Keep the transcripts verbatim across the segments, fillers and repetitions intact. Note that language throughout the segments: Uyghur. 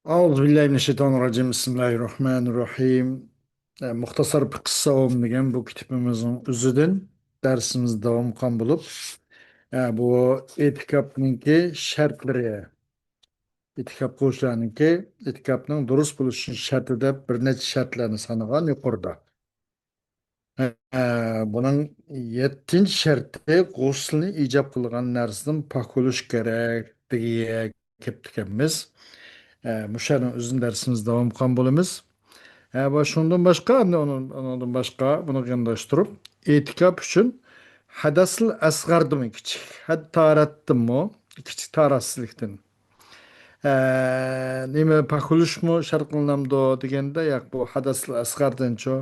أعوذ بالله من الشيطان الرجيم. بسم الله الرحمن الرحيم. ئە، مۇختەسەر پىقىس سەۋم دېگەن بۇ كىتابىمىزنىڭ ئۆزىدىن دەرسىمىز داۋام قىلغان بولۇپ، ئە، بۇ ئېتىكاپنىڭكى شەرتلىرى، ئېتىكاپ قىلغۇچىلارنىڭكى ئېتىكاپنىڭ دۇرۇس بولۇشى شەرتى دەپ بىر نەچچە شەرتلەرنى سانىغان يۇقىرىدا. ئە، بۇنىڭ يەتتىنچى شەرتى غۇسلنى ئىجاب قىلغان نەرسىدىن پاك بولۇش كېرەك دېگەن كەپتىكەنمىز. ئە، مۇشۇنىڭ ئۆزىنى دەرسىمىزدە داۋام قىلغان بولىمىز. ئە، ۋە شۇندىن باشقا، ئەمدى ئۇنىڭ، ئۇنىڭدىن باشقا، بۇنى يانداشتۇرۇپ، ئېتىكاپ ئۈچۈن ھەدەسىل ئەسغەردىمۇ كىچىك، ھەتتارەتتىنمۇ كىچىك تارەتسىزلىكتىن. ئە، نېمە، پاك بولۇشمۇ شەرت قىلىنامدۇ دېگەندە، ياق، بۇ ھەدەسىل ئەسغەردىنچۇ،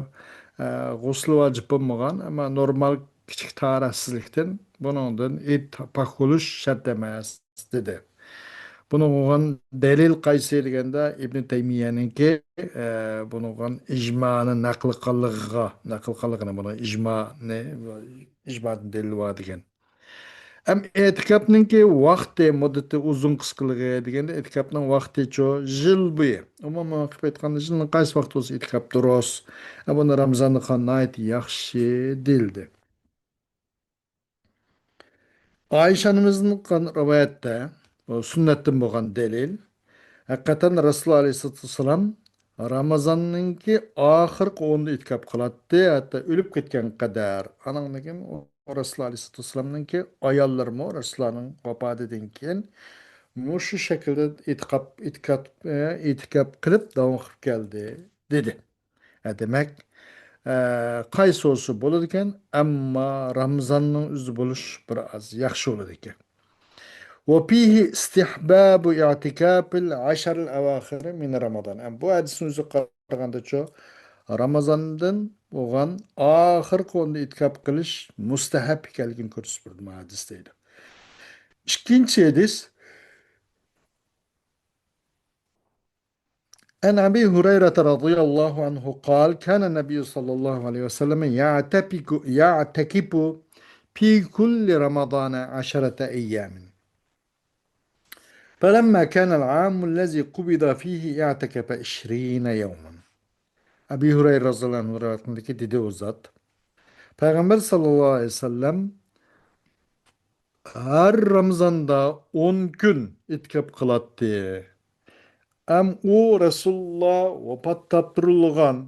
ئە، غۇسلى ۋاجىپ بولمىغان، ئەمما نورمال كىچىك تارەتسىزلىكتىن بۇنىڭدىن ئېت-، پاك بولۇش شەرت ئەمەس، دېدى. بۇنىڭغا بولغان دەلىل قايسى دېگەندە، ئىبنى تەيمىيەنىڭكى، ئە، بۇنىڭغا بولغان ئىجمانى نەقىل قىلغانلىقىغا، نەقىل قىلغانلىقىنى، بۇنىڭ ئىجمانى، ئىجمادىن دەلىل بار دېگەن. ئەم ئېتىكاپنىڭكى ۋاقتى، مۇددىتى ئۇزۇن قىسقىلىقى دېگەندە، ئېتىكاپنىڭ ۋاقتىچۇ يىل بويى. ئومۇمەن قىلىپ ئېيتقاندا، يىلنىڭ قايسى ۋاقتى بولسا ئېتىكاپ دۇرۇس. ئە، بۇنى رامىزاندا قىلغان ناھايىتى ياخشى دېيىلدى. ئائىشە ئانىمىزدىن قىلغان رىۋايەتتە، بۇ سۈننەتتىن بولغان دەلىل، ھەقىقەتەن رەسۇلۇللاھ ئەلەيھىسسالاتۇ ۋەسسالام رامىزاننىڭكى ئاخىرقى ئونىدا ئېتىكاپ قىلاتتى، ھەتتا ئۆلۈپ كەتكەن قەدەر. ئانىڭدىن كېيىن رەسۇلۇللاھ ئەلەيھىسسالاتۇ ۋەسسالامنىڭكى ئاياللىرىمۇ رەسۇلۇللاھنىڭ ۋاپاتىدىن كېيىن مۇشۇ شەكىلدە ئېتىقاپ، ئېتىكاپ، ئە، ئېتىكاپ قىلىپ داۋام قىلىپ كەلدى، دېدى. ئە، دېمەك، ئە، قايسى بولسا بولىدىكەن، ئەمما رامىزاننىڭ ئۆزى بولۇش بىر ئاز ياخشى بولىدىكەن. وفيه استحباب اعتكاف العشر الأواخر من رمضان. ئە، بۇ ھەدىسنىڭ ئۆزىگە قارىغاندىچۇ، رامىزاندىن بولغان ئاخىرقى ئوندا ئېتىكاپ قىلىش مۇستەھەب ئىكەنلىكىنى كۆرسىتىپ بېرىدۇ بۇ ھەدىس، دەيدۇ. ئىككىنچى ھەدىس. عن أبي هريرة رضي الله عنه قال: كان النبي صلى الله عليه وسلم يعتكف، يعتكف في كل رمضان عشرة أيام. فلما كان العام الذي قبض فيه اعتكف عشرين يوما. ئەبۇ ھۇرەيرە رەزىيەللاھۇ ئەنھۇ رىۋايەت قىلغاندىكى دېدى ئۇ زات. پەيغەمبەر ساللاللاھۇ ئەلەيھى ۋەسەللەم ھەر رامىزاندا ئون كۈن ئېتىكاپ قىلاتتى. ئەم ئۇ رەسۇلۇللا ۋاپات تاپتۇرۇلغان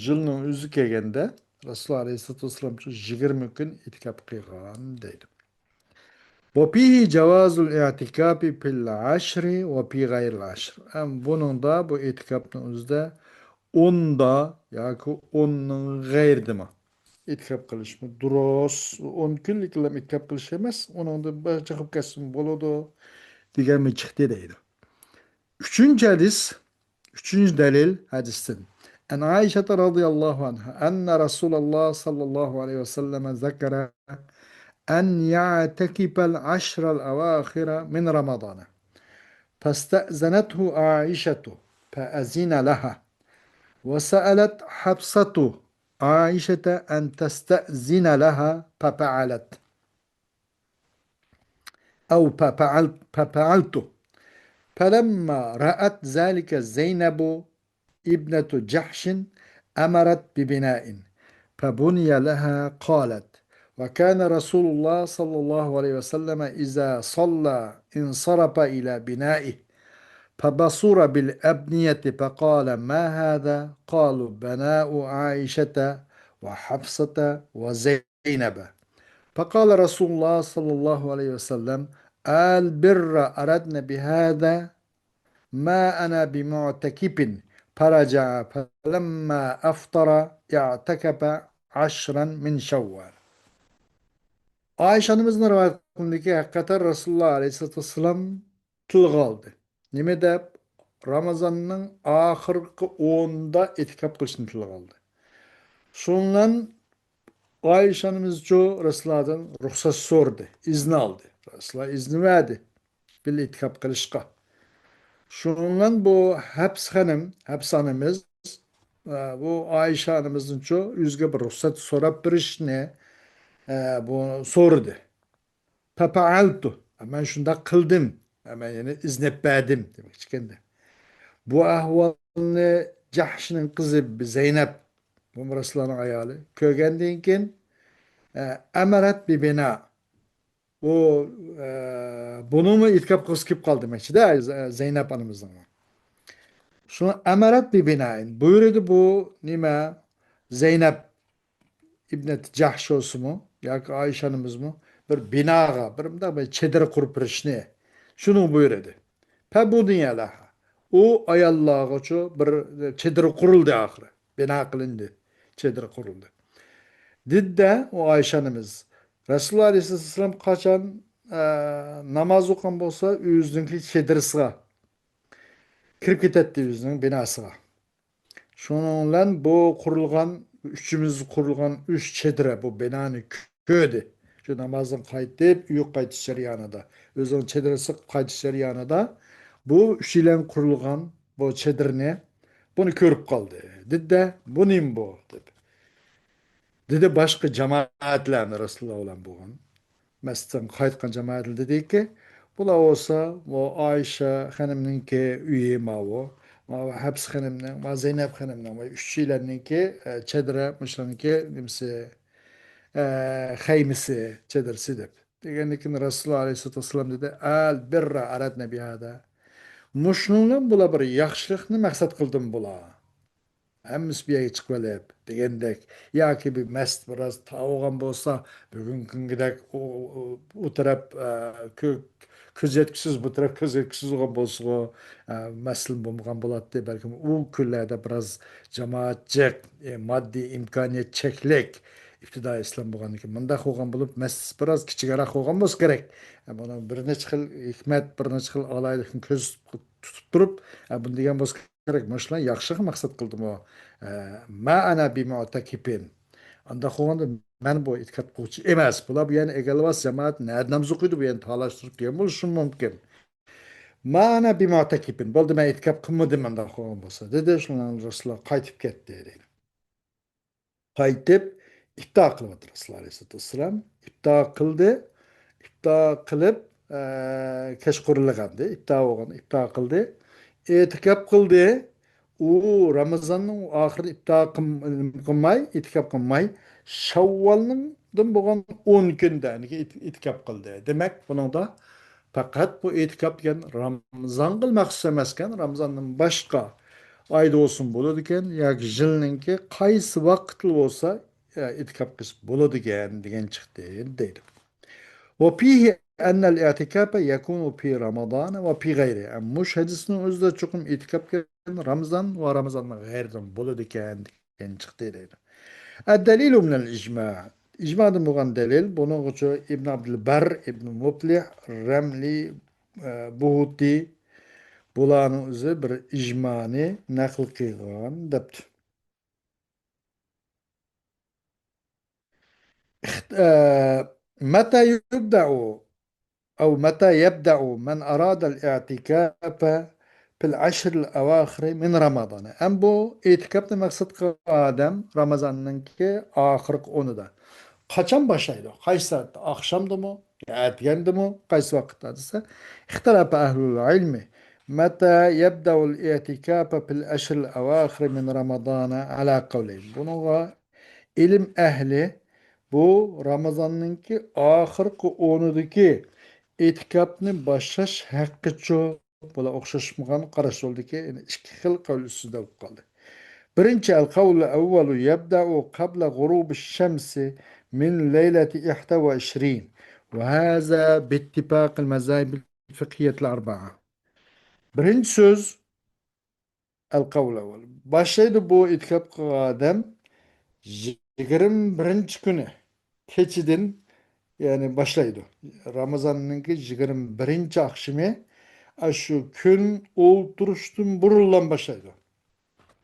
يىلنىڭ ئۆزى كەلگەندە، رەسۇلۇللا ئەلەيھىسسالاتۇ ۋەسسالام شۇ يىگىرمە كۈن ئېتىكاپ قىلغان دەيدۇ. وفيه جواز الاعتكاف في العشر وفي غير العشر. ئەم بۇنىڭدا، بۇ ئېتىكاپنىڭ ئۆزىدە ئوندا ياكى ئوننىڭ غەيرىدىمۇ ئېتىكاپ قىلىشمۇ دۇرۇس. ئون كۈنلۈك ئېتىكاپ قىلىش ئەمەس، ئۇنىڭدىن باشقا قىلىپ كەتسىمۇ بولىدۇ دېگەنمۇ چىقتى دەيدۇ. ئۈچىنچى ھەدىس، ئۈچىنچى دەلىل ھەدىستىن. عن عائشة رضي الله عنها أن رسول الله صلى الله عليه وسلم ذكر أن يعتكف العشر الأواخر من رمضان. فاستأذنته عائشة فأذن لها. وسألت حفصة عائشة أن تستأذن لها ففعلت. أو ففعلت، ففعلت. فلما رأت ذلك زينب ابنة جحش أمرت ببناء فبني لها. قالت: وكان رسول الله صلى الله عليه وسلم إذا صلى انصرف إلى بنائه فبصر بالأبنية فقال: ما هذا؟ قالوا: بناء عائشة وحفصة وزينب. فقال رسول الله صلى الله عليه وسلم: البر أردن بهذا، ما أنا بمعتكف. فرجع فلما أفطر اعتكف عشرا من شوال. ئائىشە ئانىمىزنىڭ رىۋايەت قىلغىنىدىكى ھەقىقەتەن رەسۇلۇللا ئەلەيھىسسالاتۇ ۋەسسالام تىلغا ئالدى. نېمە دەپ؟ رامىزاننىڭ ئاخىرقى ئونىدا ئېتىكاپ قىلىشنى تىلغا ئالدى. شۇنىڭ بىلەن ئائىشە ئانىمىزچۇ رەسۇلۇللادىن رۇخسەت سورىدى، ئىزنى ئالدى. رەسۇلۇللا ئىزنى بەردى بىللە ئېتىكاپ قىلىشقا. شۇنىڭ بىلەن بۇ ھەپسە خانىم، ھەپسە ئانىمىز، ئە، بۇ ئائىشە ئانىمىزنىچۇ ئۆزىگە بىر رۇخسەت سوراپ بېرىشنى، ئە، بۇ سورىدى. ففعلت. مەن شۇنداق قىلدىم. مەن يەنى ئىزنەپ بەردىم دېمەكچىكەندە. بۇ ئەھۋالنى جەھشنىڭ قىزى زەينەپ، بۇ رەسۇلۇللانىڭ ئايالى، كۆرگەندىن كېيىن، ئە، ئەمەرەت بىبىنا، ئۇ، ئە، بۇنىڭمۇ ئېتىكاپ قىلغۇسى كېلىپ قالدى دېمەكچىدە، زەينەپ ئانىمىزنىڭ. شۇڭا ئەمەرەت بىبىنائىن، بۇيرۇدى بۇ نېمە، زەينەپ ئىبنەت جەھش بولسىمۇ ياكى ئائىشە ئانىمىزمۇ بىر بىناغا، بىر مۇنداق بىر چېدىر قۇرۇپ بېرىشنى، شۇنىڭ بۇيرۇدى. پەبۇنىيە لەھا. ئۇ ئاياللارغىچۇ بىر چېدىر قۇرۇلدى ئاخىرى. بىنا قىلىندى. چېدىر قۇرۇلدى. دېدى-دە، ئۇ ئائىشە ئانىمىز، رەسۇلۇللا ئەلەيھىسسالام قاچان، ئە، ناماز ئوقۇغان بولسا، ئۆزىنىڭكى چېدىرىسىغا كىرىپ كېتەتتى، ئۆزىنىڭ بىناسىغا. شۇنىڭ بىلەن بۇ قۇرۇلغان، ئۈچىمىز قۇرۇلغان ئۈچ چېدىرە بۇ بىنانى كۆردى. شۇ نامازدىن قايتىپ، ئۆيگە قايتىش جەريانىدا، ئۆزىنىڭ چېدىرىسىغا قايتىش جەريانىدا، بۇ ئۈچىيلەن قۇرۇلغان بۇ چېدىرنى، بۇنى كۆرۈپ قالدى. دېدى-دە، بۇ نېمە بۇ؟ دېدى. دېدى، باشقا جامائەتلەرنى رەسۇلۇللا بىلەن بولغان. مەسچىتتىن قايتقان جامائەتلەر دېدىكى، بۇلار بولسا، بۇ ئائىشە خېنىمنىڭكى ئۆيى ماۋۇ، ماۋۇ ھەپسە خېنىمنىڭ، ماۋۇ زەينەپ خېنىمنىڭ، ماۋۇ ئۈچىيلەننىڭكى، ئە، چېدىرى، مۇشۇلارنىڭكى نېمىسى، ئە، خەيمىسى، چېدىرىسى دەپ. دېگەندىن كېيىن رەسۇلۇللا ئەلەيھىسسالاتۇ ۋەسسالام دېدى، ئەل بىررە ئەرەدنە بىھادا. مۇشۇنىڭ بىلەن بۇلار بىر ياخشىلىقنى مەقسەت قىلدىمۇ بۇلار؟ ھەممىسى بۇ يەرگە چىقىۋېلىپ دېگەندەك، ياكى بىر مەسچىت بىراز تار بولغان بولسا، بۈگۈنكى كۈنگىدەك ئۇ، ئۇ، ئۇ تەرەپ، ئە، كۆ-، كۆز يەتكۈسىز، بۇ تەرەپ كۆز يەتكۈسىز بولغان بولسىغۇ، ئە، مەسىلە بولمىغان بولاتتى. بەلكىم ئۇ كۈنلەردە بىراز جامائەت جىق، ئە، ماددىي ئىمكانىيەت چەكلىك ئىپتىدائىي ئىسلام بولغاندىن كېيىن مۇنداق بولغان بولۇپ، مەسچىت بىراز كىچىكرەك بولغان بولسا كېرەك. ئە، بۇنىڭ بىر نەچچە خىل ھېكمەت، بىر نەچچە خىل ئالاھىدىلىكنى كۆز تۇتۇپ تۇرۇپ، ئە، بۇنى دېگەن بولسا كېرەك، مۇشۇلار ياخشىغا مەقسەت قىلدىمۇ؟ ئە، ما ئەنا بىمۇئتەكىپىن. ئانداق بولغاندا مەن بۇ ئېتىكاپ قىلغۇچى ئەمەس. بۇلار بۇ يەرنى ئىگىلىۋالسا جامائەت نەدە ناماز ئوقۇيدۇ، بۇ يەرنى تالاشتۇرۇپ دېگەن بولسا شۇ مۇمكىن. ما ئەنا بىمۇئتەكىپىن. بولدى، مەن ئېتىكاپ قىلمىدىم ئانداق بولغان بولسا، دېدى. شۇنىڭ بىلەن رەسۇلۇللا قايتىپ كەتتى، دەيدۇ. قايتىپ ئىپتار قىلىۋاتىدۇ رەسۇلۇللا ئەلەيھىسسالاتۇ ۋەسسالام. ئىپتار قىلدى. ئىپتار قىلىپ، ئە، كەچقۇرۇنلىغانىدى. ئىپتار بولغان، ئىپتار قىلدى. ئېتىكاپ قىلدى. ئۇ رامىزاننىڭ ئاخىرىدا ئىپتار قىل-، قىلماي، ئېتىكاپ قىلماي، شاۋۋالنىڭدىن بولغان ئون كۈندە ئېتىكاپ قىلدى. دېمەك، بۇنىڭدا پەقەت بۇ ئېتىكاپ دېگەن رامىزانغا مەخسۇس ئەمەسكەن، رامىزاندىن باشقا ئايدا بولسىمۇ بولىدىكەن، ياكى يىلنىڭكى قايسى ۋاقىتلا بولسا، ئە، ئېتىكاپ قىلسا بولىدىكەن دېگەن چىقتى، دەيدۇ. وفيه أن الاعتكاف يكون في رمضان وفي غيره. ئە، مۇشۇ ھەدىسنىڭ ئۆزىدە چوقۇم ئېتىكاپ دېگەن رامىزان ۋە رامىزاننىڭ غەيرىدىن بولىدىكەن دېگەن چىقتى، دەيدۇ. الدليل من الإجماع. ئىجمادىن بولغان دەلىل، بۇنىڭغىچۇ ئىبن ئابدۇلبەر، ئىبن مۇپلىھ، رەملى، ئە، بۇھۇتى، بۇلارنىڭ ئۆزى بىر ئىجمانى نەقىل قىلغان دەپتۇ. ئىخت-، ئە، متى يبدأ أو متى يبدأ من أراد الاعتكاف في العشر الأواخر من رمضان. ئەم بۇ ئېتىكاپنى مەقسەت قىلغان ئادەم رامىزاننىڭكى ئاخىرقى ئونىدا قاچان باشلايدۇ؟ قايسى سائەتتە؟ ئاخشامدىمۇ؟ ئەتىگەندىمۇ؟ قايسى ۋاقىتتا دېسە، اختلف أهل العلم متى يبدأ الاعتكاف في العشر الأواخر من رمضان على قولين. بۇنىڭغا ئىلىم ئەھلى بۇ رامىزاننىڭكى ئاخىرقى ئونىدىكى ئېتىكاپنى باشلاش ھەققىچۇ، بۇلار ئوخشاشمىغان قاراش يولىدىكى، يەنى ئىككى خىل قەۋل ئۈستىدە بولۇپ قالدى. بىرىنچى، القول الأول يبدأ قبل غروب الشمس من ليلة إحدى وعشرين، وهذا باتفاق المذاهب الفقهية الأربعة. بىرىنچى سۆز، القول الأول. باشلايدۇ بۇ ئېتىكاپ قىلغان ئادەم يىگىرمە بىرىنچى كۈنى كېچىدىن، يەنى باشلايدۇ. رامىزاننىڭكى يىگىرمە بىرىنچى ئاخشىمى، ئاشۇ كۈن ئولتۇرۇشتىن بۇرۇنلا باشلايدۇ.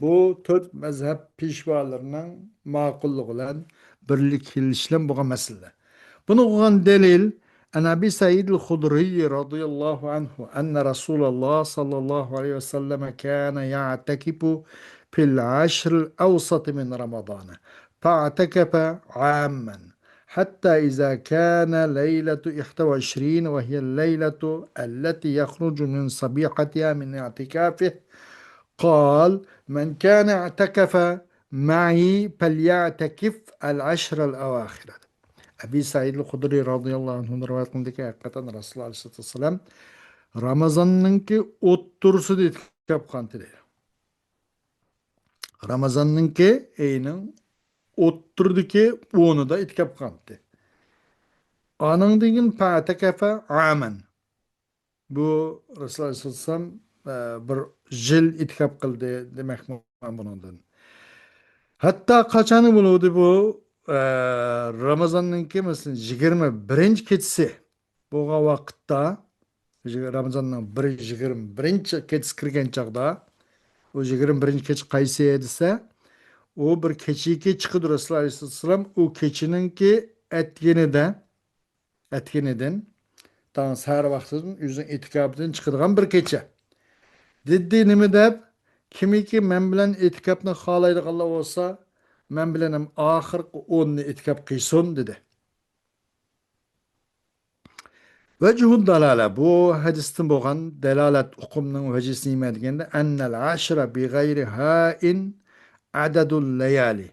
بۇ تۆت مەزھەپ پېشۋالىرىنىڭ ماقۇللۇقى بىلەن بىرلىككە كېلىشى بىلەن بولغان مەسىلە. بۇنى قىلغان دەلىل، عن أبي سعيد الخدري رضي الله عنه أن رسول الله صلى الله عليه وسلم كان يعتكف في العشر الأوسط من رمضان، فاعتكف عاما، حتى إذا كان ليلة إحدى وعشرين، وهي الليلة التي يخرج من صبيحتها من اعتكافه، قال: من كان اعتكف معي فليعتكف العشر الأواخر. ئەبى سەئىد خۇدرى رەزىيەللاھۇ ئەنھۇدىن رىۋايەت قىلىندىكى، ھەقىقەتەن رەسۇلۇللاھ ئەلەيھىسسالاتۇ ۋەسسالام رامىزاننىڭكى ئوتتۇرىسىدا ئېتىكاپ قىلغانتى دەيدۇ. رامىزاننىڭكى ئېيىنىڭ ئوتتۇرىدىكى ئونىدا ئېتىكاپ قىلغانتى. ئانىڭدىن كېيىن فاعتكف عاما. بۇ رەسۇلۇللاھ ئەلەيھىسسالام، ئە، بىر يىل ئېتىكاپ قىلدى دېمەكمەن بۇنىڭدىن. ھەتتا قاچان بولۇۋىدى بۇ، ئە، رامىزاننىڭكى، مەسىلەن، يىگىرمە بىرىنچى كېچىسى بولغان ۋاقىتتا، رامىزاننىڭ بىر، يىگىرمە بىرىنچى كېچىسى كىرگەن چاغدا، ئۇ يىگىرمە بىرىنچى كېچە قايسى دېسە، ئۇ بىر كېچىكى چىقىدۇ رەسۇلۇللاھ ئەلەيھىسسالام، ئۇ كېچىنىڭكى ئەتىگىنىدە، ئەتىگىنىدىن، تاڭ سەھەر ۋاقتىدىن ئۆزىنىڭ ئېتىكاپىدىن چىقىدىغان بىر كېچە. دېدى نېمە دەپ، كىمكى مەن بىلەن ئېتىكاپنى خالايدىغانلار بولسا، مەن بىلەن ھەم ئاخىرقى ئوننى ئېتىكاپ قىلسۇن، دېدى. ۋەجھۇد دالالە، بۇ ھەدىستىن بولغان دالالەت ئۇقۇمنىڭ ۋەجىسى نېمە دېگەندە، أن العشر بغير هاء عدد الليالي،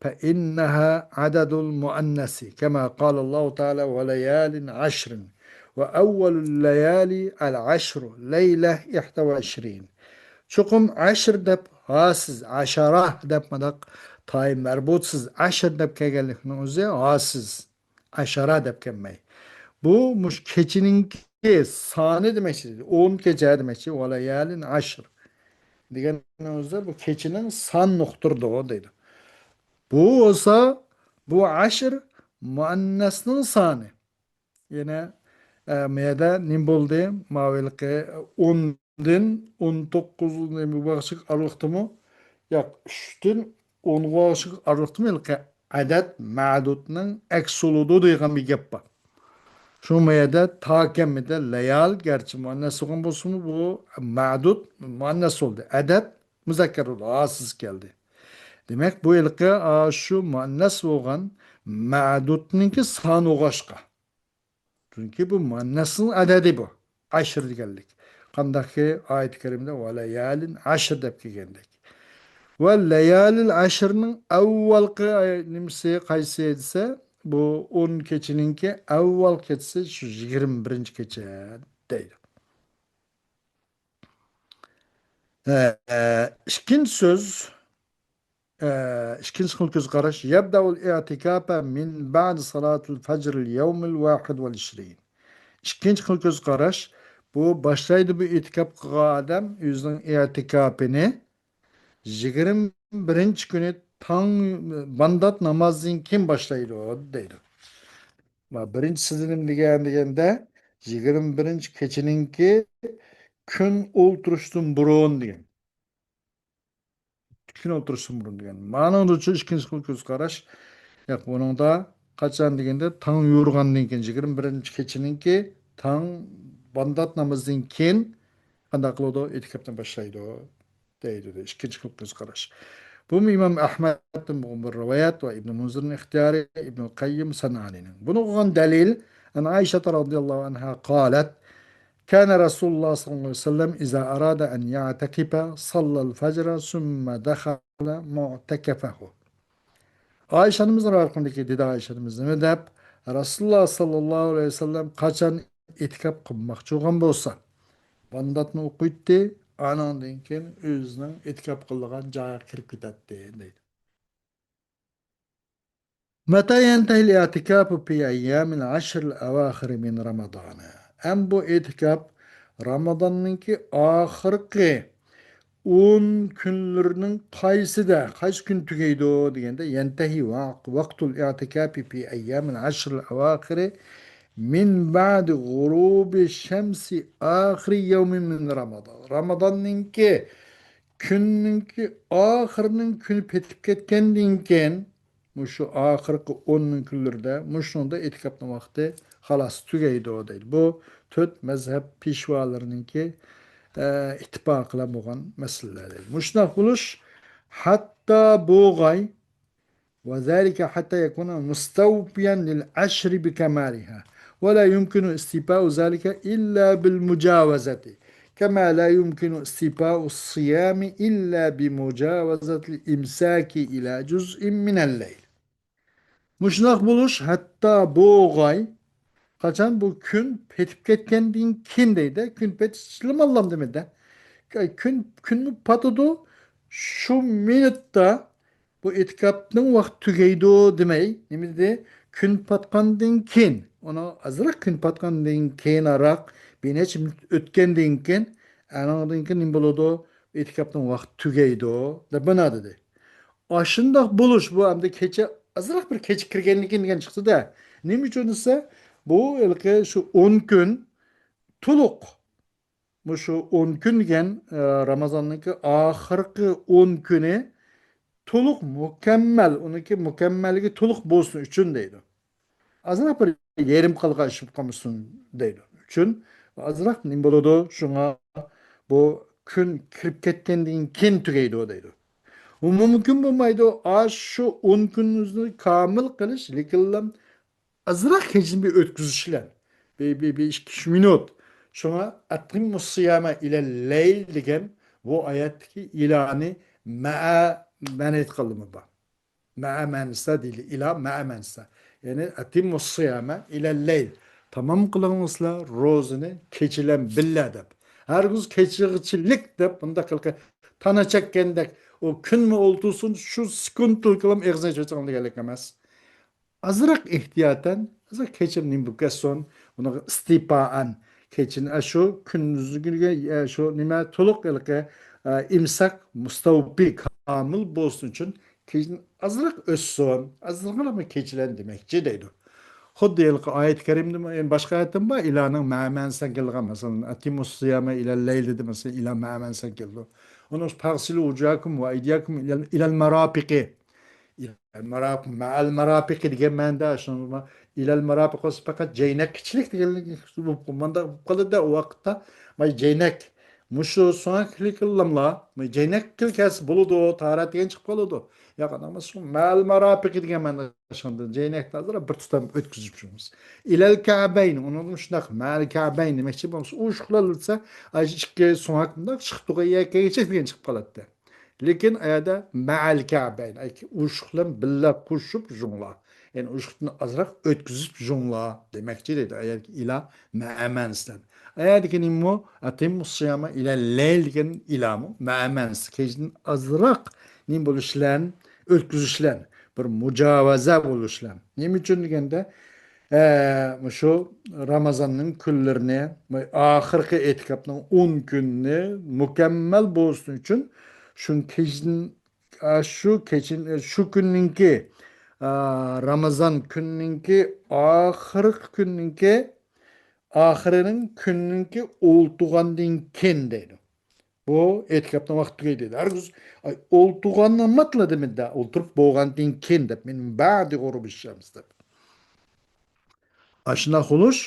فإنها عدد المؤنث، كما قال الله تعالى: وليال عشر، وأول الليالي العشر، ليلة إحدى وعشرين. چوقۇم ئەشر دەپ ھاسىز، ئەشەرە دەپ مۇنداق تايى مەربۇتسىز، ئەشر دەپ كەلگەنلىكنىڭ ئۆزى ھاسىز. ئەشەرە دەپ كەلمەي. بۇ مۇشۇ كېچىنىڭكى سانى دېمەكچى. ئون كېچە دېمەكچى. وليال عشر دېگەننىڭ ئۆزى بۇ كېچىنىڭ سانىنى ئۇقتۇرىدۇ دەيدۇ. بۇ بولسا، بۇ ئەشر مۇئەننەسنىڭ سانى. يەنە، ئە، مۇ يەردە نېمە بولدى؟ ماۋۇ ھېلىقى ئوندىن ئون توققۇز نېمىگە باشلىق ئارىلىقتىمۇ؟ ياق، ئۈچتىن ئونغا باشلىق ئارىلىقتىمۇ؟ ھېلىقى ئەدەد مەدۇدنىڭ ئەكسى بولىدۇ دېگەن بىر گەپ بار. شۇ مۇ يەردە تا كەلمىدى لەيال، گەرچە مۇئەننەس بولغان بولسىمۇ، بۇ مەدۇد مۇئەننەس بولدى. ئەدەد مۇزەككەر بولدى، ھاسىز كەلدى. دېمەك، بۇ ھېلىقى، ئا، شۇ مۇئەننەس بولغان مەدۇدنىڭكى سانى بولغاچقا. چۈنكى بۇ مۇئەننەسنىڭ ئەدەدى بۇ. ئەشر دېگەنلىك. قانداقكى ئايەت كەرىمىدە ۋەلەيالىن ئەشر دەپ كەلگەندەك. ۋە لەيالىل ئەشرنىڭ ئەۋۋالقى ئاي-، نېمىسى قايسى دېسە، بۇ ئون كېچىنىڭكى ئەۋۋال كېچىسى شۇ يىگىرمە بىرىنچى كېچە دەيدۇ. ئە، ئىككىنچى سۆز، ئە، ئىككىنچى خىل كۆز قاراش، يەبدەئۇ ئىئتىكافە مىن بەئدى سالاتىل فەجرىل يەۋمىل ۋاھىد ۋەل ئىشرىن. ئىككىنچى خىل كۆز قاراش، بۇ باشلايدۇ بۇ ئېتىكاپ قىلغان ئادەم ئۆزىنىڭ ئېتىكاپىنى يىگىرمە بىرىنچى كۈنى تاڭ بامدات نامازدىن كېيىن باشلايدۇ دەيدۇ. ما بىرىنچى سىزىلىم دېگەن، دېگەندە، يىگىرمە بىرىنچى كېچىنىڭكى كۈن ئولتۇرۇشتىن بۇرۇن دېگەن. كۈن ئولتۇرۇشتىن بۇرۇن دېگەن. مانىڭدىچۇ ئىككىنچى خىل كۆز قاراش. ياق، بۇنىڭدا قاچان دېگەندە، تاڭ يورۇغاندىن كېيىن، يىگىرمە بىرىنچى كېچىنىڭكى تاڭ بامدات نامىزىدىن كېيىن قانداق قىلىدۇ؟ ئېتىكاپنى باشلايدۇ دەيدۇ، ئىككىنچى خىل كۆز قاراش. بۇمۇ ئىمام ئەھمەدتىن بولغان بىر رىۋايەت ۋە ئىبن مۇنزىرنىڭ ئىختىيارى، ئىبن قەييىم سەنئانىنىڭ. بۇنىڭغا قىلغان دەلىل، ئەن ئائىشە رەزىيەللاھۇ ئەنھا قالەت، كان رسول الله صلى الله عليه وسلم إذا أراد أن يعتكف صلى الفجر ثم دخل معتكفه. ئائىشە ئانىمىز رىۋايەت قىلغاندىكى، دېدى ئائىشە ئانىمىز نېمە دەپ، رەسۇلۇللا ساللاللاھۇ ئەلەيھى ۋەسەللەم قاچان ئېتىكاپ قىلماقچى بولغان بولسا، بامداتنى ئوقۇيتتى، ئانىڭدىن كېيىن ئۆزىنىڭ ئېتىكاپ قىلىدىغان جايىغا كىرىپ كېتەتتى، دەيدۇ. متى ينتهي الاعتكاف في أيام العشر الأواخر من رمضان؟ ئەمما بۇ ئېتىكاپ رامىزاننىڭكى ئاخىرقى ئون كۈنلىرىنىڭ قايسىدا، قايسى كۈن تۈگەيدۇ دېگەندە، ينتهي وقت الاعتكاف في أيام العشر الأواخر من بعد غروب شمس آخر يوم من رمضان. رامىزاننىڭكى كۈننىڭكى ئاخىرىنىڭ كۈنى پېتىپ كەتكەندىن كېيىن، مۇشۇ ئاخىرقى ئوننىڭ كۈنلىرىدە مۇشۇنىڭدا ئېتىكاپنىڭ ۋاقتى خالاس تۈگەيدۇ دەيدۇ. بۇ تۆت مەزھەپ پېشۋالىرىنىڭكى، ئە، ئىتتىپاقى بىلەن بولغان مەسىلىلەر دەيدۇ. مۇشۇنداق بولۇش ھەتتا بولغاي، وذلك حتى يكون مستوفيا للعشر بكمالها، ولا يمكن استيفاء ذلك إلا بالمجاوزة. كما لا يمكن استيفاء الصيام إلا بمجاوزة الإمساك إلى جزء من الليل. مۇشۇنداق بولۇش ھەتتا بوغاي، قاچان بۇ كۈن پېتىپ كەتكەندىن كېيىن دەيدۇ، كۈن پېتىشلىماللام دېمەيدۇ. كۈن، كۈنمۇ پاتىدۇ، شۇ مىنۇتتا بۇ ئېتىكاپنىڭ ۋاقتى تۈگەيدۇ دېمەي، نېمە دېدى؟ كۈن پاتقاندىن كېيىن، ئۇنىڭ ئازراق كۈن پاتقاندىن كېيىنراق، بىر نەچچە مىنۇت ئۆتكەندىن كېيىن، ئانىڭدىن كېيىن نېمە بولىدۇ؟ ئېتىكاپنىڭ ۋاقتى تۈگەيدۇ دەپ مانا دېدى. ئاشۇنداق بولۇش، بۇ ئەمدى كېچە، ئازراق بىر كېچە كىرگەندىن كېيىن دېگەن چىقتى-دە. نېمە ئۈچۈن دېسە، بۇ ھېلىقى شۇ ئون كۈن تولۇق، مۇشۇ ئون كۈن دېگەن، ئە، رامازاننىڭكى ئاخىرقى ئون كۈنى تولۇق مۇكەممەل، ئۇنىڭكى مۇكەممەللىكى تولۇق بولسۇن ئۈچۈن دەيدۇ. ئازراق بىر يېرىم قالغان ئىش بولۇپ قالمىسۇن دەيدۇ. ئۈچۈن ئازراق نېمە بولىدۇ؟ شۇڭا بۇ كۈن كىرىپ كەتكەندىن كېيىن تۈگەيدۇ دەيدۇ. ئۇ مۇمكىن بولمايدۇ. ئاشۇ ئون كۈنىمىزنى كامىل قىلىش، لېكىنلا ئازراق كېچىنى بىر ئۆتكۈزۈش بىلەن. بىر، بىر، بىر ئىككى، ئۈچ مىنۇت. شۇڭا «ئەتىممۇس سىيامە ئىلەل لەيل» دېگەن بۇ ئايەتتىكى «ئىلانى» مەئە مەنە ئېيتقانلىرىمۇ بار. مەئە مەنىسى دېيىلى، ئىلا مەئە مەنىسى. يەنى «ئەتىممۇس سىيامە ئىلەل لەيل». تامام قىلىڭلار روزىنى كېچىلەن بىللە دەپ. ھەرگىز كېچىگىچىلىك دەپ بۇنداق قىلقى تانا چەككەندەك، ئۇ كۈنمۇ ئولتۇرسۇن، شۇ سېكۇنتلۇقلام ئېغىزىنى ئېچىۋېتىڭ دېگەنلىك ئەمەس. ئازراق ئېھتىياتەن، ئازراق كېچىم نېمە بولۇپ كەتسۇن، ئۇنىڭغا ئىستىپائەن، كېچىنى، ئە، شۇ كۈندۈزگىگە، ئە، شۇ نېمە، تولۇق ھېلىقى، ئە، ئىمساك مۇستەۋپى كامىل بولسۇن ئۈچۈن كېچىنى ئازراق ئۆتسۇن، ئازراقلا كېچىلەن دېمەكچى دەيدۇ. خۇددى ھېلىقى ئايەت كەرىمدىمۇ، يەنە باشقا ئايەتتىمۇ بار، ئىلانىڭ مەنىسىگە كېلىدىغان، مەسىلەن، «ئەتىممۇس سىيامە ئىلەل لەيل» دېدى، مەسىلەن، ئىلا مەنىسىگە كېلىدۇ. ئۇنىڭ «فاغسىلۇ ۋۇجۇھەكۇم ۋە ئەيدىيەكۇم ئىلەل، ئىلەل مەرافىقى». ئىلەل مەرافىق، مەئەل مەرافىقى دېگەن مەنىدە، شۇنىڭ ئىلەل مەرافىق بولسا پەقەت جەينەككىچىلىك دېگەنلىك بولۇپ، مانداق بولۇپ قالىدۇ-دە ئۇ ۋاقىتتا. ماي جەينەك، مۇشۇ سۆڭەكلىكلاملا، ماي جەينەككىلا كەلسە بولىدۇ، تاھارەت دېگەن چىقىپ قالىدۇ. ياق، ئانداق ئەمەس، شۇ مەئەل مەرافىقى دېگەن مەنىدە شۇنداق جەينەكنى ئازراق بىر تۇتام ئۆتكۈزۈپ شۇڭىز. ئىلەل كەبەين، ئۇنىڭدىن شۇنداق مەئەل كەبەين دېمەكچى بولمىسا، ئۇ ئۇشۇقلار دېسە، ئاي ئىككى سۆڭەك مۇنداق چىقىپ تۇرغان يەككىگىچە دېگەن چىقىپ قالاتتى. لېكىن ئايەدە مەئەل كەبەين، ئاي ئۇشۇق بىلەن بىللە قوشۇپ جۇڭلا. يەنى ئۇشۇقتىن ئازراق ئۆتكۈزۈپ جۇڭلا دېمەكچى دەيدۇ. ئايەتتىكى ئىلا مەئە مەنىسىدىن. ئايەتتىكى نېمىمۇ؟ «ئەتىممۇس سىيامە ئىلەل لەيل» دېگەن ئىلامۇ مەئە مەنىسى. كېچىدىن ئازراق نېمە بولۇش بىلەن؟ ئۆتكۈزۈش بىلەن. بىر مۇجاۋەزە بولۇش بىلەن. نېمە ئۈچۈن دېگەندە، ئە، مۇشۇ رامازاننىڭ كۈنلىرىنى، ئاخىرقى ئېتىكاپنىڭ ئون كۈنىنى مۇكەممەل بولسۇن ئۈچۈن، شۇ كېچىدىن، ئە، شۇ كېچە، شۇ كۈننىڭكى، ئە، رامازان كۈننىڭكى ئاخىرقى كۈننىڭكى، ئاخىرىنىڭ كۈننىڭكى ئولتۇرغاندىن كېيىن دەيدۇ. بۇ ئېتىكاپنىڭ ۋاقتى تۈگەيدۇ. ھەرگىز، ئاي، ئولتۇرغانماتلا دېمىدى، ئولتۇرۇپ بولغاندىن كېيىن دەپ، «من بعد غروب الشمس» دەپ. ئاشۇنداق بولۇش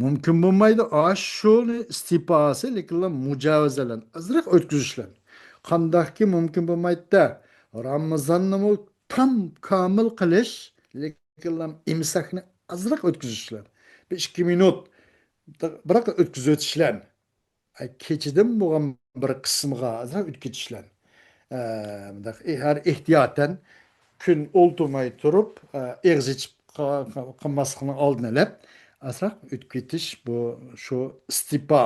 مۇمكىن بولمايدۇ. ئاشۇنى ئىستىپاسى، لېكىنلا مۇجاۋىزە بىلەن، ئازراق ئۆتكۈزۈش بىلەن. قانداقكى مۇمكىن بولمايدۇ-دە، رامىزاننىمۇ تام كامىل قىلىش، لېكىنلا ئىمساكنى ئازراق ئۆتكۈزۈش بىلەن. بىر ئىككى مىنۇت بىراق ئۆتكۈزۈۋېتىش بىلەن. ئە، كېچىدىن بولغان بىر قىسمىغا ئازراق ئۆتكۈزۈش بىلەن، ئە، مۇنداق، ئى-، ھەر ئېھتىياتەن كۈن ئولتۇرماي تۇرۇپ، ئە، ئېغىز ئېچىپ قا-، قا-، قالماسلىقنىڭ ئالدىنى ئېلىپ، ئازراق ئۆتكۈزۈۋېتىش بۇ، شۇ ئىستىپا.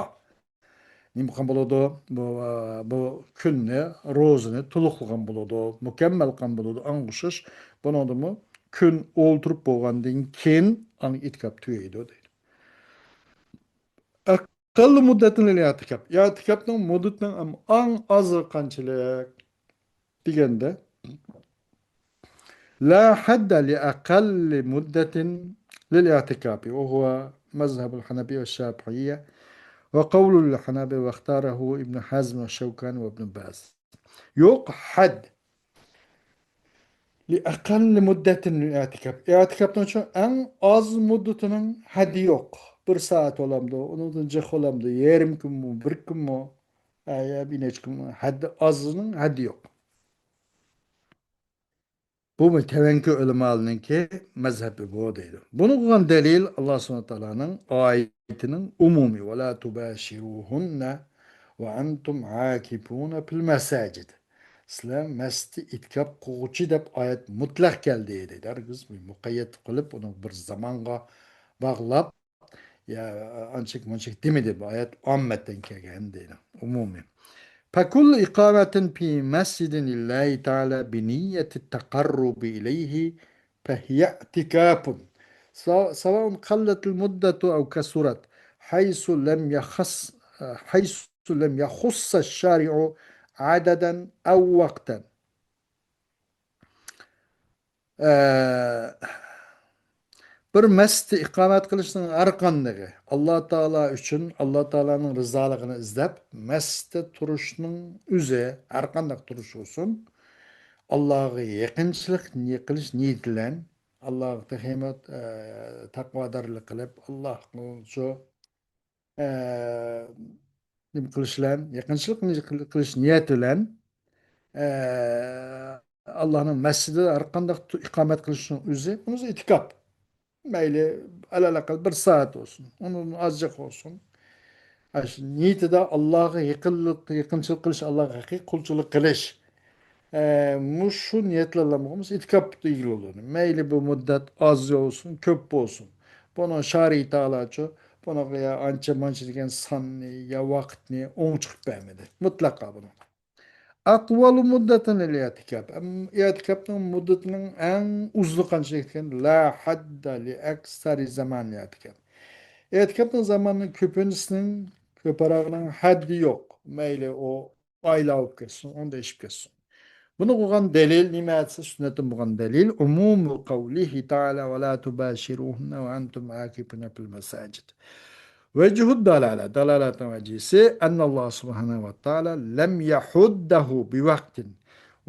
نېمە قىلغان بولىدۇ؟ بۇ، ئە، بۇ كۈننى، روزىنى تولۇقلىغان بولىدۇ، مۇكەممەل قىلغان بولىدۇ. ئاڭغا ئوخشاش، بۇنىڭدىمۇ كۈن ئولتۇرۇپ بولغاندىن كېيىن، ئاڭ ئېتىكاپ تۈگەيدۇ دەيدۇ. ئەقەللۇ مۇددەتىن لىل ئىئتىكاپ. ئىئتىكاپنىڭ مۇددىتىنىڭ ئەڭ ئازى قانچىلىك دېگەندە، لا حد لأقل مدة للاعتكاف، وهو مذهب الحنفية والشافعية، وقول الحنابلة، واختاره ابن حزم والشوكاني وابن باز. يوق ھەد. لأقل مدة للاعتكاف. ئېتىكاپنىڭ شۇ ئەڭ ئاز مۇددىتىنىڭ ھەددى يوق. بىر سائەت بولامدۇ، ئۇنىڭدىن جىق بولامدۇ، يېرىم كۈنمۇ، بىر كۈنمۇ، ئە، يا بىر نەچچە كۈنمۇ، ھەددى ئازىنىڭ ھەددى يوق. بۇمۇ تەۋەنكى ئۆلىمالىرىنىڭكى مەزھەپى بۇ دەيدۇ. بۇنى قىلغان دەلىل ئاللا سۇبھانەھۇ ۋە تائالانىڭ ئايىتىنىڭ ئومۇمى، «ولا تباشروهن» وأنتم عاكفون في المساجد. سىلەر مەسچىتتە ئېتىكاپ قىلغۇچى دەپ ئايەت مۇتلەق كەلدى دەيدۇ. ھەرگىز مۇقەييەت قىلىپ، ئۇنى بىر زامانغا باغلاپ، يا ئانچىك مۇنچىك دېمىدى. بۇ ئايەت ئاممەتتىن كەلگەن دەيدۇ، ئومۇمىي. فكل إقامة في مسجد لله تعالى بنية التقرب إليه فهي اعتكاف، سواء قلت المدة أو كثرت، حيث لم يخص، حيث لم يخص الشارع عددا أو وقتا. ئە، بىر مەسچىتتە ئىقامەت قىلىشنىڭ ھەرقاندىقى ئاللا تائالا ئۈچۈن، ئاللا تائالانىڭ رىزالىقىنى ئىزدەپ، مەسچىتتە تۇرۇشنىڭ ئۆزى، ھەرقانداق تۇرۇش بولسۇن، ئاللاغا يېقىنچىلىق نى-، قىلىش نىيىتى بىلەن، ئاللاغا تېخىمۇ، ئە، تەقۋادارلىق قىلىپ، ئاللاغا شۇ، ئە، نېمە قىلىش بىلەن، يېقىنچىلىق قىلىش نىيىتى بىلەن، ئە، ئاللانىڭ مەسچىتىدە ھەرقانداق تۇ-، ئىقامەت قىلىشنىڭ ئۆزى، بۇنىڭ ئۆزى ئېتىكاپ. مەيلى، ئەلەلئەقەل بىر سائەت بولسۇن، ئۇنىڭدىن ئازجىق بولسۇن. ئاشۇ نىيىتىدە ئاللاغا يېقىنلىق، يېقىنچىلىق قىلىش، ئاللاغا ھەقىقىي قۇلچىلىق قىلىش. ئە، مۇشۇ نىيەت بىلەن بولغان بولسا، ئېتىكاپ دېگىلى بولىدۇ. مەيلى بۇ مۇددەت ئاز بولسۇن، كۆپ بولسۇن. بۇنىڭ شارىئى تائالاچۇ، بۇنىڭغا يا ئانچە مانچە دېگەن ساننى، يا ۋاقىتنى ئوڭ چىقىپ بەرمىدى. مۇتلەقا بۇنىڭ. أطول مدة للاعتكاف. ئەم، ئېتىكاپنىڭ مۇددىتىنىڭ ئەڭ ئۇزۇنى قانچىلىك ئىكەن؟ لا حد لأكثر زمان الاعتكاف. ئېتىكاپنىڭ زامانىنىڭ كۆپىنچىسىنىڭ، كۆپرەكنىڭ ھەددى يوق. مەيلى ئۇ ئايلار بولۇپ كەتسۇن، ئۇنىڭدىن ئېشىپ كەتسۇن. بۇنى قىلغان دەلىل نېمە دېسە، سۈننەتتىن بولغان دەلىل، عموم قوله تعالى: ولا تباشروهن وأنتم عاكفون في المساجد. وجه الدلالة، دالالەتنىڭ ۋەجىسى، أن الله سبحانه وتعالى لم يحده بوقت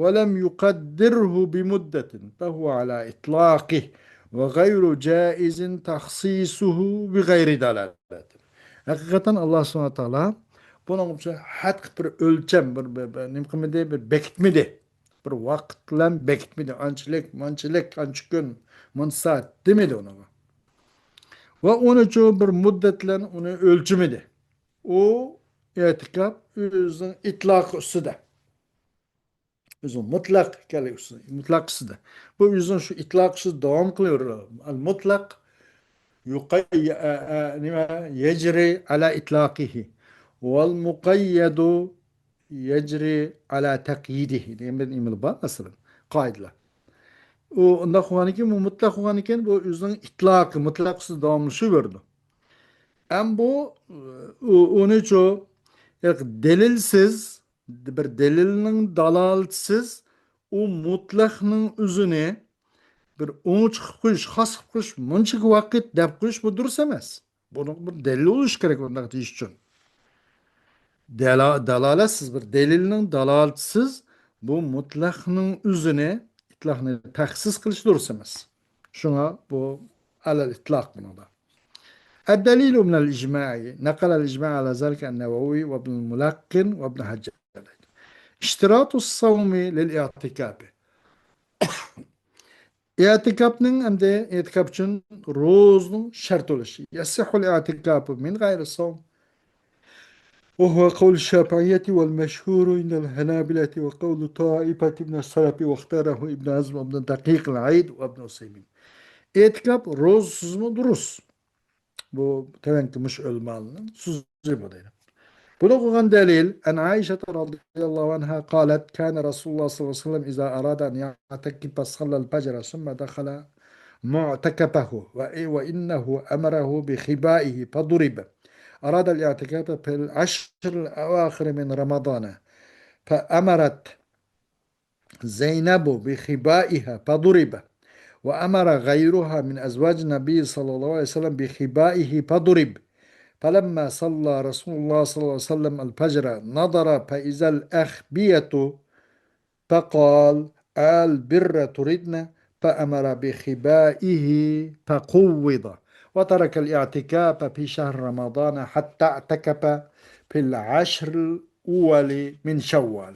ولم يقدره بمدة، فهو على إطلاقه، وغير جائز تخصيصه بغير دلالة. ھەقىقەتەن ئاللا سۇبھانەھۇ ۋە تائالا بۇنىڭغا بىر ھەد قىلىپ بىر ئۆلچەم، بىر، بىر، بىر نېمە قىلمىدى، بىر بېكىتمىدى. بىر ۋاقىت بىلەن بېكىتمىدى. ئانچىلىك، مانچىلىك، ئانچە كۈن، مانچە سائەت دېمىدى ئۇنىڭغا. ۋە ئۇنىچۇ بىر مۇددەت بىلەن ئۇنى ئۆلچىمىدى. ئۇ ئېتىكاپ ئۆزىنىڭ ئىتلاقى ئۈستىدە. ئۆزىنىڭ مۇتلەق ئىكەنلىكى ئۈستىدە، مۇتلەق ئۈستىدە. بۇ ئۆزىنىڭ شۇ ئىتلاقى ئۈستىدە داۋام قىلىۋېرىدۇ. المطلق يقي-، ئە، ئە، نېمە، يجري على إطلاقه والمقيد يجري على تقييده دېگەن بىر نېمىلەر بار، مەسىلەن، قائىدىلەر. ئۇ ئۇنداق بولغاندىكىن، بۇ مۇتلەق بولغاندىكىن، بۇ ئۆزىنىڭ ئىتلاقى، مۇتلەق ئۈستىدە داۋاملىشىۋېرىدۇ. ئەم بۇ، ئۇ، ئۇنىچۇ، دەلىلسىز، بىر دەلىلنىڭ دالالىتىسىز ئۇ مۇتلەقنىڭ ئۆزىنى بىر ئوڭچە قىلىپ قويۇش، خاس قىلىپ قويۇش، مۇنچىكى ۋاقىت دەپ قويۇش، بۇ دۇرۇس ئەمەس. بۇنىڭ بىر دەلىل بولۇشى كېرەك ئۇنداق دېيىش ئۈچۈن. دەلا-، دالالەتسىز، بىر دەلىلنىڭ دالالىتىسىز بۇ مۇتلەقنىڭ ئۆزىنى، ئىتلاقنى تەخسىس قىلىش دۇرۇس ئەمەس. شۇڭا بۇ ئەلەل ئىتلاق بۇنىڭدا. الدليل من الإجماع، نقل الإجماع على ذلك النووي وابن الملقن وابن حجر. اشتراط الصوم للاعتكاف. ئېتىكاپنىڭ ئەمدى ئېتىكاپ ئۈچۈن روزىنىڭ شەرت بولۇشى. يصح الاعتكاف من غير صوم. وهو قول الشافعية والمشهور عند الحنابلة وقول طائفة من السلف واختاره ابن حزم وابن دقيق العيد وابن عثيمين. ئېتىكاپ روزىسىزمۇ دۇرۇس. بۇ تۆۋەنكى مۇشۇ ئۆلىمالارنىڭ سۆزى بۇ دەيدۇ. بۇنى قىلغان دەلىل، عن عائشة رضي الله عنها قالت: كان رسول الله صلى الله عليه وسلم إذا أراد أن يعتكف صلى الفجر ثم دخل معتكفه، و-، وإنه أمره بخبائه فضرب. أراد الاعتكاف في العشر الأواخر من رمضان، فأمرت زينب بخبائها فضرب، وأمر غيرها من أزواج النبي صلى الله عليه وسلم بخبائه فضرب. فلما صلى رسول الله صلى الله عليه وسلم الفجر نظر فإذا الأخبية فقال: البر تردن؟ فأمر بخبائه فقوض، وترك الاعتكاف في شهر رمضان حتى اعتكف في العشر الأول من شوال.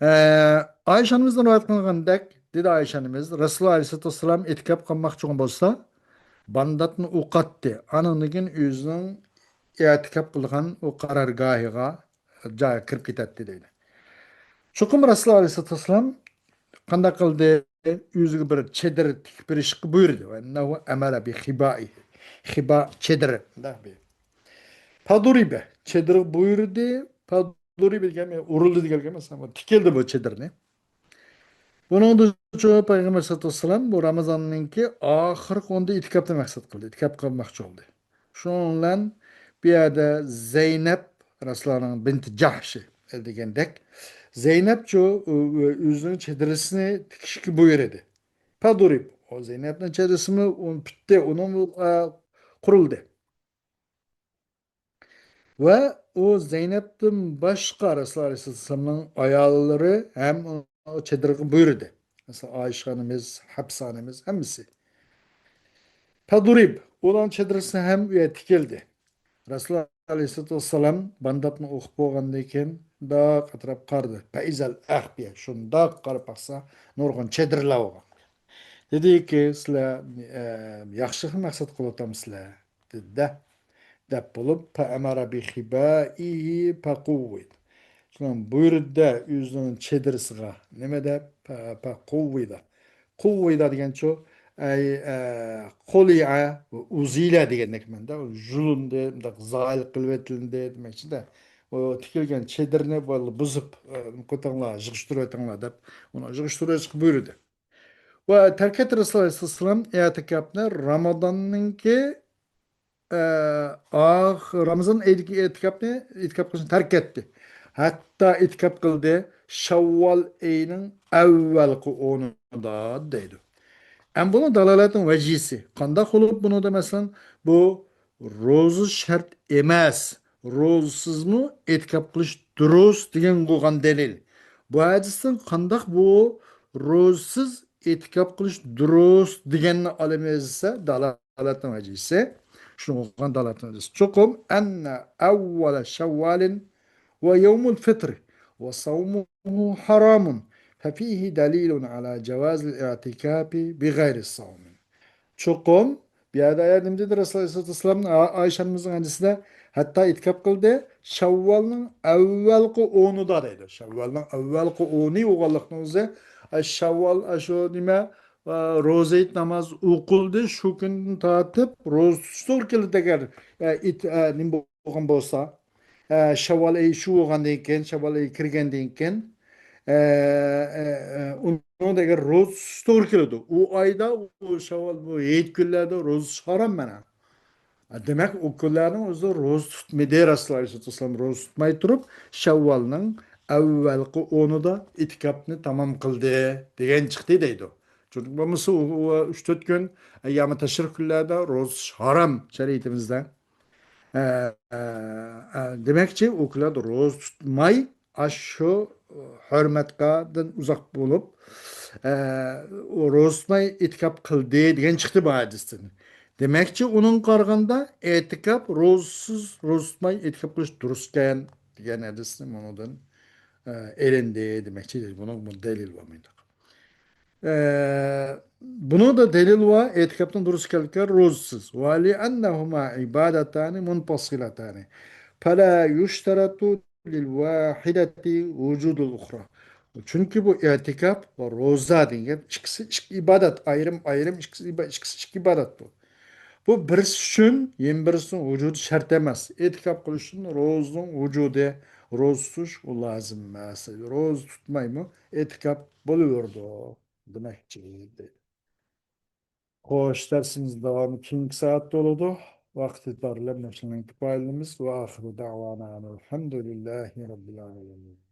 ئە، ئايشانىمىزدىن رىۋايەت قىلىنغاندەك، دېدى ئايشانىمىز، رەسۇلۇللا ئەلەيھىسسالاتۇ ۋەسسالام ئېتىكاپ قىلماقچى بولغان بولسا، بامداتنى ئوقۇتتى. ئانىڭدىن كېيىن ئۆزىنىڭ ئەتىكاپ قىلغان ئۇ قارارگاھىغا جايغا كىرىپ كېتەتتى دەيدۇ. چوقۇم رەسۇلۇللا ئەلەيھىسسالاتۇ ۋەسسالام قانداق قىلدى؟ ئۆزىگە بىر چېدىر تىكىپ بېرىشقا بۇيرۇدى. وأنه أمر بخبائه. خباء چېدىرى. مۇنداق بىر. فضرب، چېدىرغا بۇيرۇدى. فضرب دېگەن ئۇرۇلدى دېگەن ئەمەس، تىكىلدى بۇ چېدىرنى. بۇنىڭدىن شۇ پەيغەمبەر سەللەللاھۇ ئەلەيھى ۋەسەللەم بۇ رامىزاننىڭكى ئاخىرقى ئوندا ئېتىكاپنى مەقسەت قىلدى، ئېتىكاپ قىلماقچى بولدى. شۇنىڭ بىلەن بۇ يەردە زەينەپ، رەسۇلۇللانىڭ بىنتى جەھشى دېگەندەك، زەينەپچۇ ئۆ-، ئۆ-، ئۆزىنىڭ چېدىرىسىنى تىكىشكە بۇيرۇدى. فضرب، ئۇ زەينەپنىڭ چېدىرىسىمۇ ئۇ پۈتتى، ئۇنىڭ، ئە، قۇرۇلدى. ۋە ئۇ زەينەپتىن باشقا رەسۇلۇللا ئەلەيھىسسالامنىڭ ئاياللىرى ھەم ئۇ چېدىرغا بۇيرۇدى. مەسىلەن، ئائىشە ئانىمىز، ھەپسە ئانىمىز، ھەممىسى. فضرب، ئۇلارنىڭ چېدىرىسى ھەم ئۇ يەر تىكىلدى. رەسۇلۇللا ئەلەيھىسسالاتۇ ۋەسسالام بانداپنى ئوقۇپ بولغاندىن كېيىن، مۇنداق ئەتراپقا قارىدى. فإذا الأخبية، شۇنداق قاراپ باقسا، نۇرغۇن چېدىرلار بولغان. دېدىكى، سىلەر، ئە، ياخشىلىقنى مەقسەت قىلىۋاتامسىلەر؟ دېدى-دە. دەپ بولۇپ، فأمر بخبائه فقود. شۇنىڭ بۇيرۇدى-دە، ئۆزىنىڭ چېدىرىسىغا. نېمە دەپ؟ ف-، فقود. قود دېگەنچۇ، ئەي، ئە، قۇلىئە، ئۇزىلە دېگەندەك مەنىدە. يۇلۇندى، مۇنداق زايىل قىلىۋېتىلدى دېمەكچىدە. ئۇ تىكىلگەن چېدىرنى بۇزۇپ، ئە، قوتاڭلار، يىغىشتۇرۇۋېتىڭلار دەپ، ئۇنى يىغىشتۇرۇۋېتىشقا بۇيرۇدى. ۋە تەرك ئەتتى رەسۇلۇللا ئەلەيھىسسالام ئەتىكاپنى رامىزاننىڭكى، ئە، ئاخ-، رامىزان ئېيىدىكى ئەتىكاپنى، ئېتىكاپ قىلىشنى تەرك ئەتتى. ھەتتا ئېتىكاپ قىلدى شاۋۋال ئېيىنىڭ ئەۋۋەلقى ئونىدا دەيدۇ. ئەمما بۇنىڭ دالالەتنىڭ ۋەجىسى قانداق بولۇپ بۇنىڭدا، مەسىلەن، بۇ روزا شەرت ئەمەس، روزىسىزمۇ ئېتىكاپ قىلىش دۇرۇس دېگەن بولغان دەلىل. بۇ ھەدىستىن قانداق بۇ روزىسىز ئېتىكاپ قىلىش دۇرۇس دېگەننى ئالىمىز دېسە، دالالەتنىڭ ۋەجىسى، شۇنىڭغا دالالەتنىڭ ۋەجىسى. چوقۇم، أن أول شوال ويوم الفطر وصومه حرام، ففيه دليل على جواز الاعتكاف بغير الصوم. چوقۇم، بۇ يەردە ئايەت نېمە دېدى؟ رەسۇلۇللا ئەلەيھىسسالاتۇ ۋەسسالام، ئا-، ئائىشە ئانىمىزنىڭ ھەدىسىدە، ھەتتا ئېتىكاپ قىلدى، شاۋۋالنىڭ ئەۋۋەلقى ئونىدا دەيدۇ. شاۋۋالنىڭ ئەۋۋەلقى ئونى بولغانلىقنىڭ ئۆزى، ئە، شاۋۋال، ئە، شۇ نېمە، ئە، روزا ئېيت ناماز ئوقۇلدى، شۇ كۈندىن تارتىپ روزا تۇتۇش توغرا كېلىدۇ ئەگەر، ئە، ئېيت-، ئە، نېمە بولغان بولسا، ئە، شاۋۋال ئېيى شۇ بولغاندىن كېيىن، شاۋۋال ئېيى كىرگەندىن كېيىن، ئە، ئە، ئە، ئۇنىڭدا ئەگەر روزا تۇتۇش توغرا كېلىدۇ. ئۇ ئايدا، ئۇ شاۋۋال، بۇ ھېيت كۈنلەردە روزا تۇتۇش ھارام مانا. دېمەك، ئۇ كۈنلەرنىڭ ئۆزىدە روزا تۇتمىدى. رەسۇلۇللا ئەلەيھىسسالاتۇ ۋەسسالام روزا تۇتماي تۇرۇپ، شەۋۋالنىڭ ئەۋۋەلقى ئونىدا ئېتىكاپنى تامام قىلدى دېگەن چىقتى دەيدۇ. چۈنكى بولمىسا ئۇ، ئۇ ئۈچ تۆت كۈن، ئەييامى تەشرىق كۈنلەردە روزا تۇتۇش ھارام شەرىئىتىمىزدە. ئە، ئە، ئە، دېمەكچى، ئۇ كۈنلەردە روزا تۇتماي، ئاشۇ ھۆرمەتقادىن ئۇزاق بولۇپ، ئە، ئۇ روزا تۇتماي ئېتىكاپ قىلدى دېگەن چىقتى بۇ ھەدىستىن. دېمەكچى، ئۇنىڭغا قارىغاندا ئېتىكاپ روزىسىز، روزا تۇتماي ئېتىكاپ قىلىش دۇرۇسكەن دېگەن ھەدىسنى بۇنىڭدىن، ئە، ئېلىندى دېمەكچى. بۇنىڭ بۇ دەلىل بار مۇنداق. ئە، بۇنىڭدا دەلىل بار، ئېتىكاپنىڭ دۇرۇس ئىكەنلىكىگە روزىسىز. ولأنهما عبادتان منفصلتان فلا يشترط للواحدة وجود الأخرى. چۈنكى بۇ ئېتىكاپ ۋە روزا دېگەن گەپ ئىككىسى ئىككى ئىبادەت، ئايرىم-ئايرىم ئىككىسى ئىبا-، ئىككىسى ئىككى ئىبادەت بۇ. بۇ بىرسى ئۈچۈن يەنە بىرسىنىڭ ۋۇجۇدى شەرت ئەمەس. ئېتىكاپ قىلىش ئۈچۈن روزىنىڭ ۋۇجۇدى، روزا تۇتۇش ئۇ لازىم ئەمەس. روزا تۇتمايمۇ ئېتىكاپ بولۇۋېرىدۇ دېمەكچى. خوش، دەرسىمىز داۋامى كېيىنكى سائەتتە بولىدۇ. ۋاقىت ئېتىبارى بىلەن مۇشۇنىڭ كۇپايىلىمىز. وآخر دعوانا أن الحمد لله رب العالمين.